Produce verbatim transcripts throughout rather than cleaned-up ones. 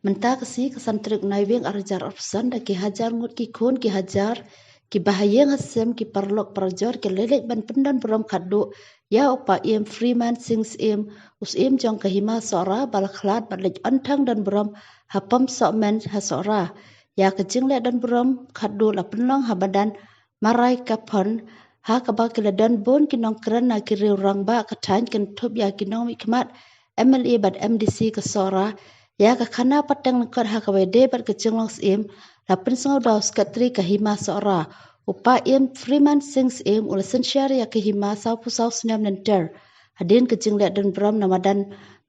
Mynta ka sngi ka san tarik Naiwieng ar hajar arphew san da ki hajar ngut ki khun ki hajar, ki bahaïing hasem, ki paralok parajor ki la leit ban pyndonburom khatduh ïa u Paiem Freeman Sing Syiem, u Syiem jong ka Hima Sohra ba la khlad bad leit on thang donburom ha Pom Sohmynn ha Sohra. Ïa ka jingleh donburom khatduh la pynlong ha madan Maraikaphon, ha kaba ki la don bun ki nongkren na ki riew rangbah ka thaiñ kynthup ïa ki nongmihkhmat M L A bad M D C ka Sohra. Ïa ka khana pateng lyngkot ha kaba ïadei bad ka jinglong Syiem la pynsngew da u Secretary ka Hima Sohra. U Paiem Freeman Sing Syiem u la synshar ïa ka Hima sawphew saw snem lynter. Hadien ka jingleh donburom na madan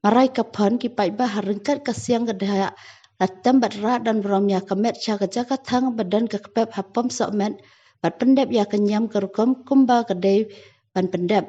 Maraikaphon, ki paidbah ha ryngkat ka siang ka dha la tem bad rah donburom ïa ka met sha ka jaka thang ba don ka kpep ha Pom Sohmynn bad pyndep ïa ka niam ka rukom kumba ka dei ban pyndep.